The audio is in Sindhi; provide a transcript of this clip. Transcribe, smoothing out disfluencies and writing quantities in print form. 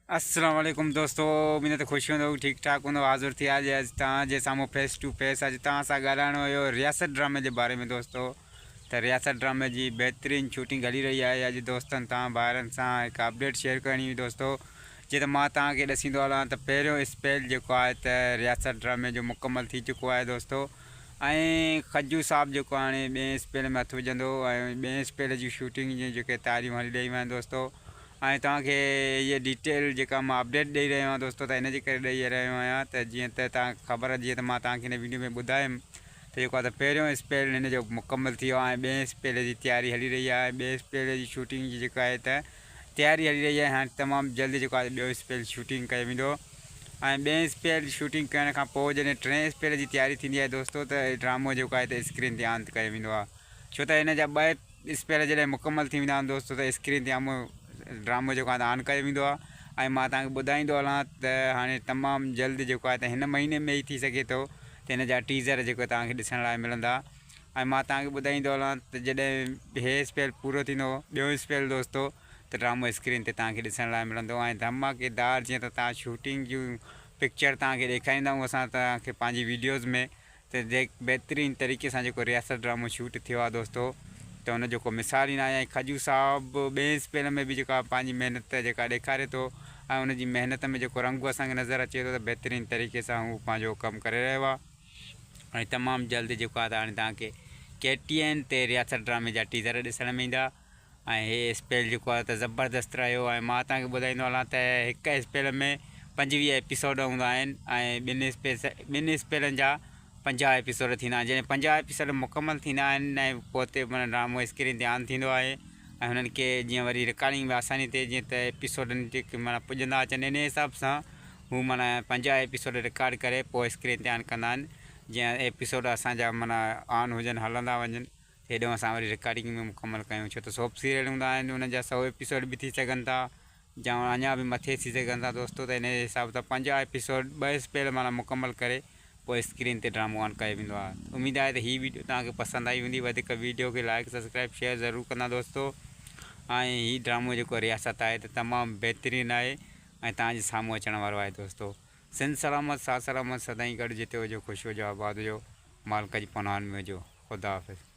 السلام عليڪم دوستو اميد ته خوش هوندو ٺيڪ ٺاڪ هوندو حاضر ٿي آج اڄ توهان جي سامهون فيس ٽو فيس اڄ توهان سان ڳالهائڻو هيو رياست ڊرامي جي باري ۾ دوستو ته رياست ڊرامي جي بهترين شوٽنگ هلي رهي آهي اڄ دوستن توهان ڀائرن سان هڪ اپڊيٽ شيئر ڪرڻي هئي دوستو جي ته مان توهان کي ڏسيندو هلان ته پهريون اسپيل جيڪو آهي ته رياست ڊرامي جو مڪمل ٿي چڪو آهي دوستو ۽ خجو صاحب جيڪو هاڻي ٻئين اسپيل ۾ هٿ وجهندو ۽ ٻئين اسپيل جي شوٽنگ جون جيڪي تياريون هلي رهيون آهن دوستو ۽ توهان کي هيء ڊيٽيل جيڪا مان اپڊيٽ ڏئي رهيو آهيان دوستو ته ان جي ڪري ڏئي رهيو آهيان ته جيئن ته توهان کي خبر جيئن ته مان توهان کي هن ويڊيو ۾ ٻڌايم ته جيڪو آهي ته پهريون اسپيل هن جو مڪمل ٿي ويو آهي ۽ ٻئين اسپيل جي تياري هلي رهي آهي ٻئي اسپيل جي شوٽنگ جي جيڪا آهي ته تياري هلي رهي آهي هاڻي تمام جلد جيڪو آهي ٻيو اسپيل شوٽنگ ڪيو ويندو ۽ ٻئين اسپيل شوٽنگ ڪرڻ کان پوء جڏهن ٽئين اسپيل جي تياري ٿيندي آهي دوستو ته ڊرامو جيڪو آهي ته اسڪرين تي آن ڪيو ويندو آهي ڇو ته هن جا ٻه اسپيل جڏهن مڪمل ٿي ويندا آهن دوستو ته اسڪرين تي آمو ڊرامو جيڪو آهي آن ڪيو ويندو آهي ۽ مان توهان کي ٻڌائيندو هلان ته هاڻي تمام جلد جيڪو آهي ته هن مهيني ۾ ئي ٿي سگهي ٿو ته هن جا ٽيزر جيڪو توهان کي ڏسڻ لاء ملندا ۽ مان توهان کي ٻڌائيندو هلان ته جڏهن هي اسپيل پورو ٿيندو ٻيو اسپيل دوستو ته ڊرامو اسڪرين تي توهان کي ڏسڻ لاء ملندو ۽ ڌماڪيدار جيئن ته توهان شوٽنگ جون پڪچر توهان کي ڏيکاريندا آهيون اسان توهان کي پنهنجي ويڊيوز ۾ ته جيڪ بهترين طريقي سان جيڪو رياست ڊرامو شوٽ ٿيو آهي دوستو ته ان جو ڪو مثال ئي ناهي ۽ کجو صاحب ٻئي اسپيل ۾ به جيڪا پنهنجي محنت جيڪا ڏيکاري ٿو ۽ ان جي محنت ۾ جيڪو رنگ اسان کي نظر اچي ٿو ته بهترين طريقي سان هو پنهنجو ڪم ڪري رهيو آهي ۽ تمام جلد جيڪو آهي ته هاڻي توهان کي ڪي ٽي اين تي رياست ڊرامي جا ٽيزر ڏسڻ ۾ ايندا ۽ هي اسپيل جيڪو آهي ته زبردست رهيو ۽ مان توهان کي ٻڌائيندو هلان ته هڪ اسپيل ۾ 25 ايپيسوڊ هوندا آهن ۽ ٻن اسپيس ٻن اسپيلن جا 50 ايپيسوڊ ٿيندا آهن جڏهن 50 ايپيسوڊ مڪمل ٿيندا آهن ۽ پوء تي معنيٰ ڊرامو اسڪرين تي آن ٿيندو آهي ۽ هنن کي جيئن وري رڪارڊنگ ۾ آساني ٿئي جيئن ته ايپيسوڊن جي معنيٰ پڄندا اچن انهي حساب سان هو معنيٰ 50 ايپيسوڊ رڪارڊ ڪري پوء اسڪرين تي آن ڪندا آهن جيئن ايپيسوڊ اسان جا معنيٰ آن هجن هلندا وڃن هيڏو اسان وري رڪارڊنگ به مڪمل ڪيون ڇو ته سوپ سيريل هوندا آهن انهن جا 100 ايپيسوڊ به ٿي سگهن ٿا يا اڃا به مٿي ٿي سگهن ٿا دوستو ته انهي حساب سان 50 ايپيسوڊ ٻه اسپيل معنيٰ مڪمل ڪري پوء اسڪرين تي ڊرامو آن ڪيو ويندو آهي اميد آهي ته هي ويڊيو توهان کي پسند آئي هوندي وڌيڪ ويڊيو کي لائڪ سبسڪرائب شيئر ضرور ڪندا دوستو ۽ هي ڊرامو جيڪو رياست آهي ته تمام بهترين آهي ۽ توهان جي سامهون اچڻ وارو آهي دوستو سنڌ سلامت ساٿ سلامت سدائين گڏ جتي هجو خوش هجو آباد هجو مالڪ جي پناهن ۾ هجو خدا حافظ.